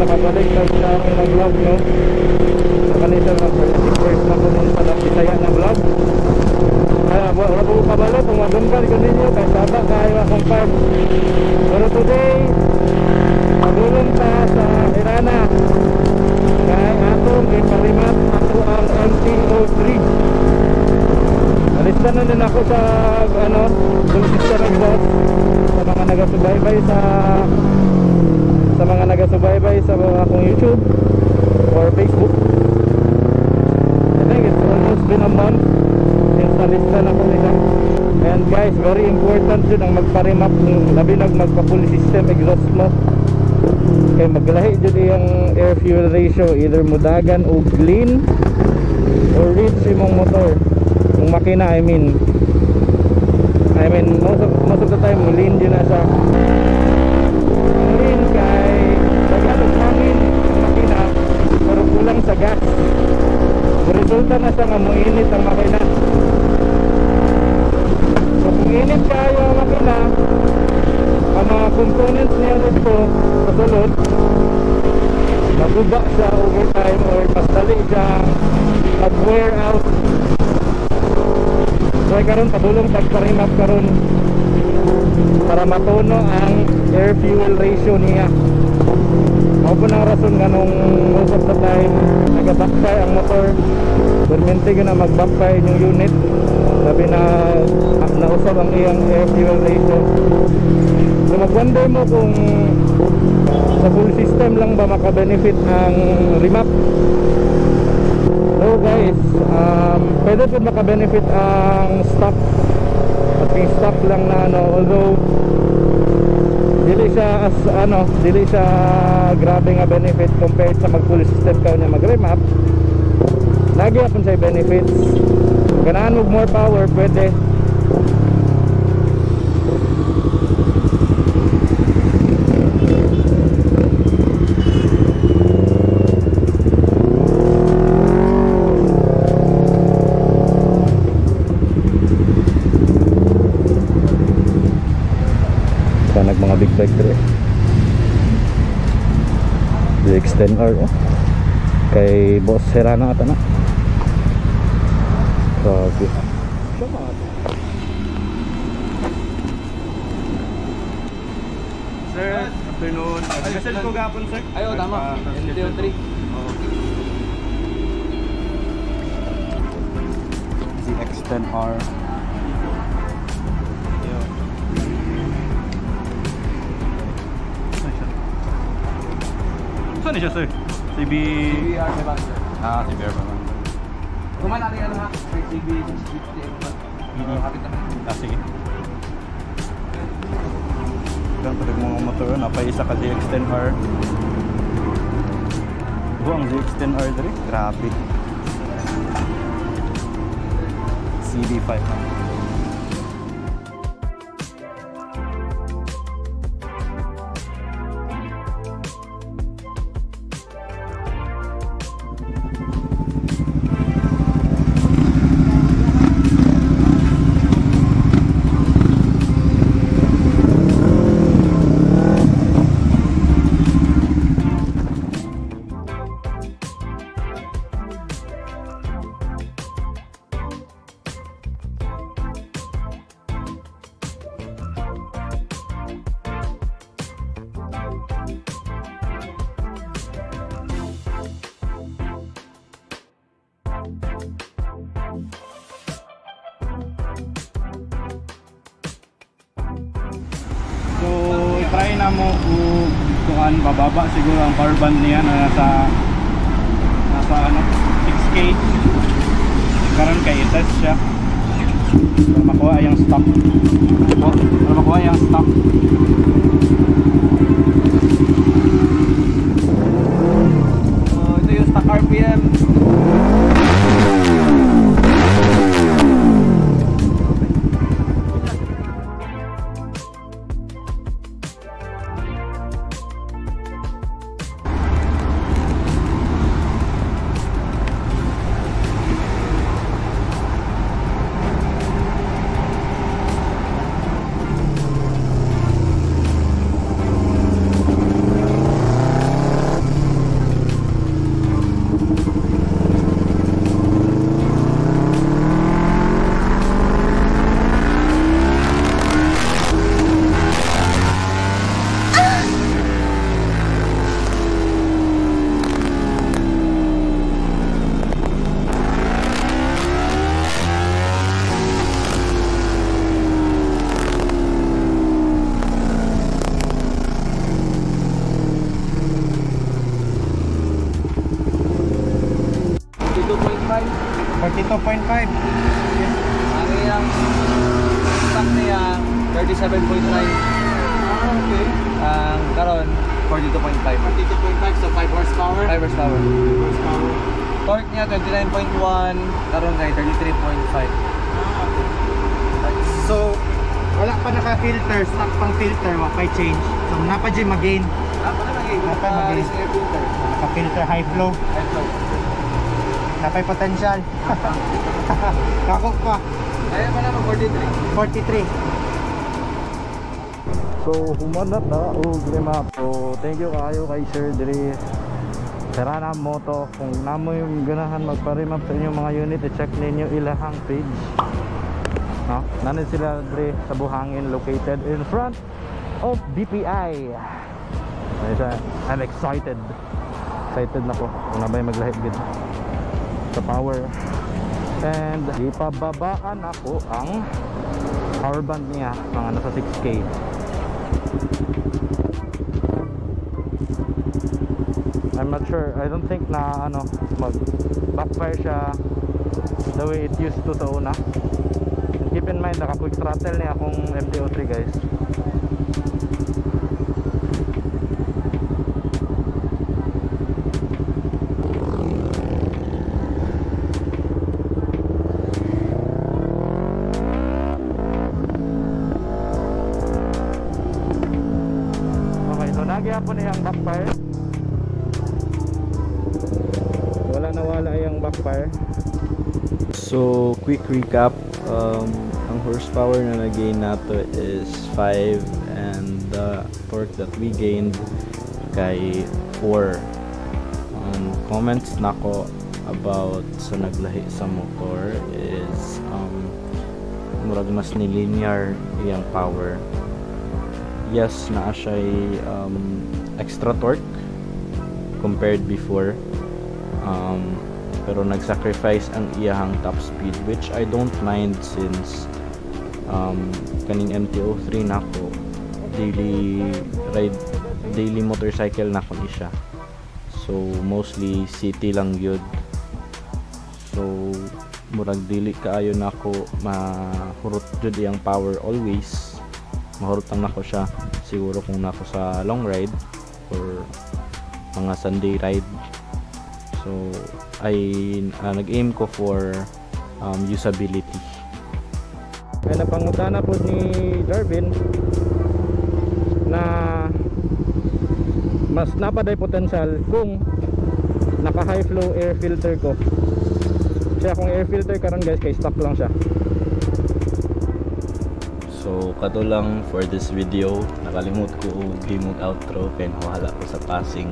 Nakabalik na sa aking na-vlog, no? So kanisa na first na ko nun sa Bisaya na vlog. Kaya wala po kabalo kung madunggan ko ninyo kay saba kayo akong part. Pero today, padulong ta sa Hirana kay atong iparimat ato ang MT-03. Alista na din ako sa ano, full system exhaust sa mga nagasubaybay sa akong YouTube or Facebook. I think it's almost been a month since nalista na ko nila. And guys, very important yun ang magparimap, labi nag magpa full system exhaust mo. Kay maglahi jud iyang air fuel ratio, either mudagan o clean or rich imong motor, yung makina. I mean most of the time lean din na siya. Ang lean kay daghan og hangin ang makina pero kulang sa gas. Resulta na siya nga moinit ang makina. So kung init kayo ang makina, ang mga components niya dito sa sulod maguba siya over time or mas dali siyang mag-wear out. So karon padulong tagparimap karon para matuno ang air fuel ratio niya. Mao po nang rason nganong most of the time naga-backfire ang motor. Permente na mag-backfire yung unit, labi na nausab ang iyang air fuel ratio. So mag-wonder mo kung sa full system lang ba maka-benefit ang remap. No guys, pwede po maka-benefit ang stock. At yung stock lang na ano, although dili siya as ano, dili siya grabe nga benefit compared sa mag full system ka niya mag-remap. Lagi akong siya benefits. Ganahan mo more power, pwede. Nag mga big bike dire. ZX-10R oh. Kay Boss Serrano ata na. Grabe. Sir, afternoon. Message ko gapon, sir. Ayo, tama. MT-03. ZX-10R. Saan siya, sir? CB... CBR 500. Ah, CBR 500. Kumain natin ano ha? CB 650. Kapit naman. Ah, sige. Ganun pa mga motor. Napaisa ka ZX-10R. Buo ang ZX-10R diri. Grabe. CB 500. So, try na mo kung bababa siguro ang power band niya na nasa ano, 6K. Karon kay i-test siya para makuha yung stock. Para makuha yung stock. So, ito yung stock RPM. 42.5. 42.5. Ang iyang stock niya 37.9. Ah, okay. Ang karon 42.5. 42.5, so 5 horsepower. 5 horsepower. 5 horsepower. Torque niya 29.1, karon kay 33.5. Ah, okay. So, wala pa naka-filter, stock pang filter, wa pa'y change. So, napa dyan mag-gain. Ah, pa na Napa mag-gain. Air filter. Naka-filter high flow. High flow. Napay potential. Kako pa. Kaya pa naman 43. 43. So, human na ta og remap. So, thank you kaayo kay Sir diri Serana Moto. Kung namo yung ganahan magpa-remap sa inyong mga unit, i-check ninyo ilahang page. No? Nandun sila diri sa Buhangin, located in front of BPI. Ayun siya. I'm excited. Excited na ko. Kung nabay maglahit gid sa power. And ipababaan ako ang power band niya, mga nasa 6K. I'm not sure. I don't think na ano mag backfire siya the way it used to sa una. And keep in mind, naka quick throttle niya akong MT-03, guys. Okay, so nagyapon niyang backfire. Wala nawala yung backfire. So, quick recap, ang horsepower na nag-gain nato is 5 and the torque that we gained kay 4. Comments nako about sa naglahi sa motor is murag mas ni linear iyang power. Yes, naa siya'y extra torque compared before. Pero nag-sacrifice ang iyahang top speed, which I don't mind since kaning MT-03 nako daily ride, daily motorcycle nako ni siya. So mostly city lang gyud. So murag dili kaayo nako mahurot jud iyang power always. Mahurot lang nako siya siguro kung nako sa long ride or mga Sunday ride. So I nag-aim ko for usability. Kaya napangutana po ni Jarvin na mas napaday potential kung naka high flow air filter ko. Kaya kung air filter karon guys, kay stock lang siya. So kato lang for this video. Nakalimot ko og himog outro kay nawala ko sa passing.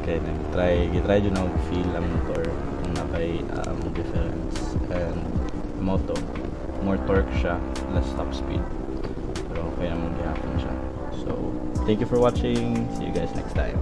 Kay nag-try, gitry jud na og feel ang motor kung napay difference, and moto more torque siya, less top speed, pero okay naman gihapon siya. So thank you for watching, see you guys next time.